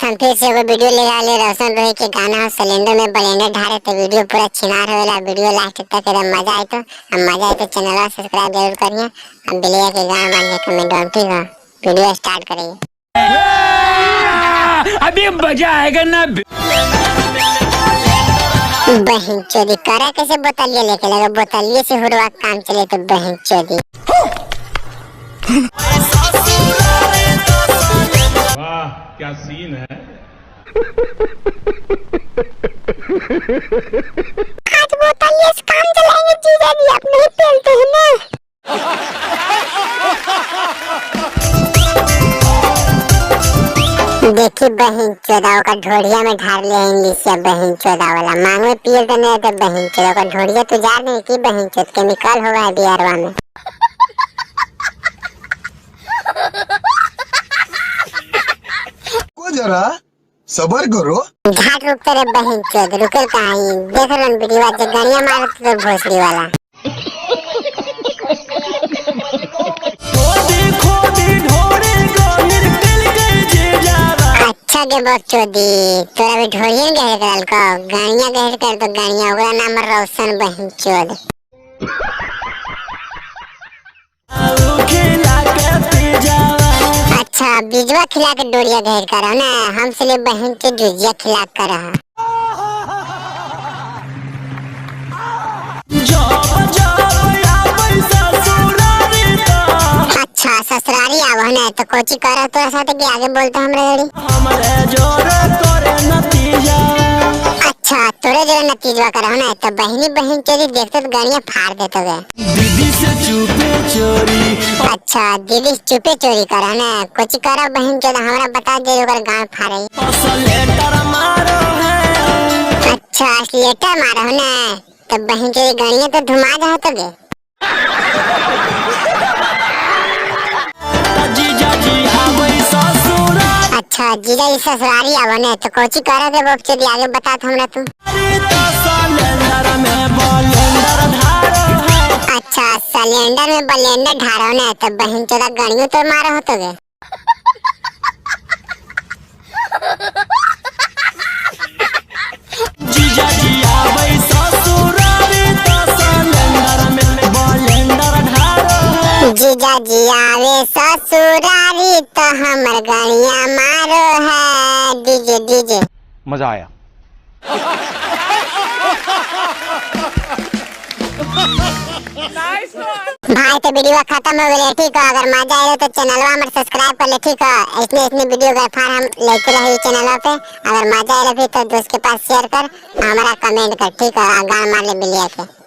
दोस्त, हम फिर से एगो वीडियो ले आले रोशन रोही के गाना हो सिलेंडर में ब्लेंडर ढारे, तो वीडियो पूरा छिनार होवेला। वीडियो लास्ट तक एकदम मजा आए, तो हम मजा आए तो चैनल सब्सक्राइब जरूर करिए। हम बिलिया के गाना मान के कमेंट में, ठीक है? वीडियो स्टार्ट करिए। अभी मजा आएगा ना। बहन चोदी करा कैसे बोतलिया लेके लगा, बोतलिए से हुरवा काम चले तो बहन चोदी। वाह क्या सीन है। आज बोतलिए से काम चलाएंगे जीजा जी, आप नहीं पेलते हैं ना। देखी बहन चोदा का ढोड़िया में ढार ले इंग्लिश या बहन चोदा वाला मांग में पिए तो नहीं तो बहन चोदा का ढोड़िया तो जा नहीं की बहन चोद केमिकल होगा है बिहारवा में। को जरा सबर करो। घाट रुकते रे बहन चोद, रुके कहाँ ही देख रन वीडियो जे गड़िया मारत तो भोसड़ी वाला। अच्छा गे बकचोदी, तोरा भी ढोड़िए ने गहर करल को गाड़िया गहर कर तो गाड़िया ओकरा नाम रोशन बहन चोद। अच्छा बीजवा खिला के डोरिया गहर कर ना, हम से बहन के जुजिया खिला कर रहा। अच्छा ससुरारी आवो ना तो कोची कर तोरा साथे के आगे बोलते हमरा गड़ी। अच्छा तोरे जरा नतीजवा करहो ना तो बहनी बहन चोरी देखते तो गाड़ियां फाड़ देते गे। दीदी से चुपे चोरी। अच्छा दीदी से चुपे चोरी करहो ना, कोची करो बहन चोद हमरा बता दे ओकर गांड फाड़े। सिलेंडर मारो है। अच्छा स्लेटर मारो ना तो बहन चोरी गाड़ियां तो धुमा जाओ तो गे। जीजा जी आवे ससुरारी। अच्छा जीजा जी ससुरारी आवो ना तो कोची करो गे बाप चोदी आगे बता तो हमरा तू। तो सिलेंडर में बलेंडर ढारो है। अच्छा सिलेंडर में बलेंडर ढारो ना तो बहन चोदा गाड़ियों तो मारो हो तो गे। जीजा जी आवे ससुरारी तो सिलेंडर में बलेंडर ढारो है। जीजा जी आवे ससुरारी तो हमर गाड़िया मारो है। डीजे डीजे मजा आया। भाई तो वीडियो खत्म हो गई, ठीक है? अगर मजा आए तो चैनलवा हमर सब्सक्राइब कर ले, ठीक है? इसमें इतनी वीडियो फार हम लेते रहे चैनलवा पे। अगर मजा आए भी तो दोस्त के पास शेयर कर, हमारा कमेंट कर, ठीक है? गान मार ले बिलिया के।